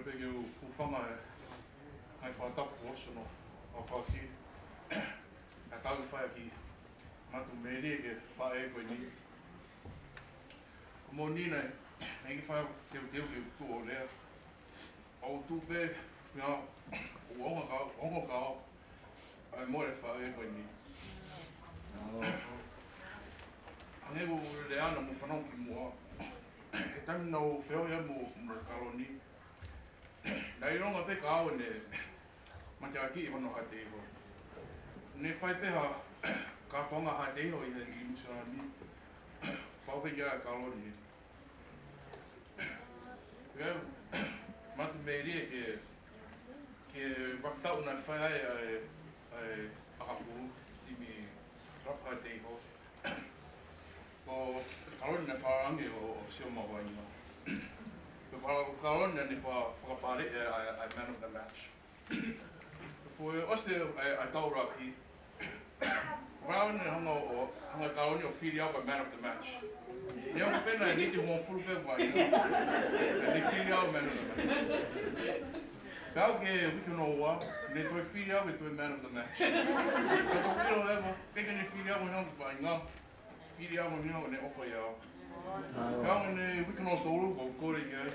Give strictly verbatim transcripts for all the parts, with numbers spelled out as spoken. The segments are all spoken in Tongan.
Pea ke u hūfanga he ngaahi fakatapu ʻosi hono aofaki, ʻa e tau fai ʻaki Matu Melie ki he faʻē ko eni. Ko e moʻoni naʻe, naʻe ʻikai fai teuteu ke u tuʻu ʻo lea. ʻOku ou tuʻu pē, pea ʻoku ou ongo ka, ongo ka ʻa e mole faʻē ko eni. Hangē ko e lea naʻa mou fanongo ki muʻa, he taimi naʻa ku feohi ai mo, mo Kaloni, naʻe ʻilonga pē ka au ne mateakiʻi hono Haʻateiho. Ne fai pē ha kātoanga Haʻateiho ʻi he, ʻi Nuʻusila ni, pau pē kia Kaloni. Pea Matu Melie ki he, ki he vakataʻu naʻe fai ai ʻa e, ʻa e ʻakapulu, timi kalapu Haʻateiho. Ko Kaloni naʻe fakaange ʻo, ʻo sio mahuʻinga. Pea ko Kaloni naʻa ne fa-, fakapale ʻa e, ʻa e, ʻa e man of the match. Ko e ʻosi ʻa e, ʻa e tau rugby, Brown naʻe hanga ʻo, hanga Kaloni ʻo fili au ko e man of the match. Neongo pē naʻe miniti hongofulu pē vaʻinga, ne fili au man of the match. Pea aʻu ki he uike hono ua, ne toe fili au ke toe man of the match. Ka toki ʻilo leva, ʻikai ke ne fili au he ʻaho vaʻinga. Fili au he ʻaho ne ʻofa ʻiate au. Pea aʻu ki he uike hono tolu, ko e kole ki ai.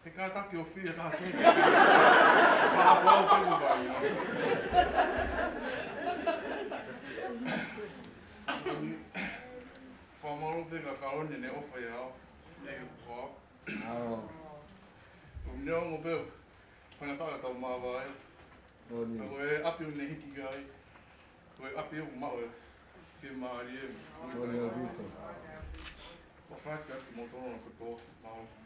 He kātaki ʻo fili ʻa e taha kehe. Pea aʻu au pē mo vaʻinga. Fakamālō pē kia Kaloni ne ʻofa ʻiate au. ʻE ʻofa. Ko e neongo pē faingataʻa ʻetau māvae, ka ko e ʻapi ʻoku ne hiki ai, ko e ʻapi ʻoku maʻu e fiemālie mo e taʻeʻaonga. ʻOfa atu kiate kimoutolu kotoa, mālō.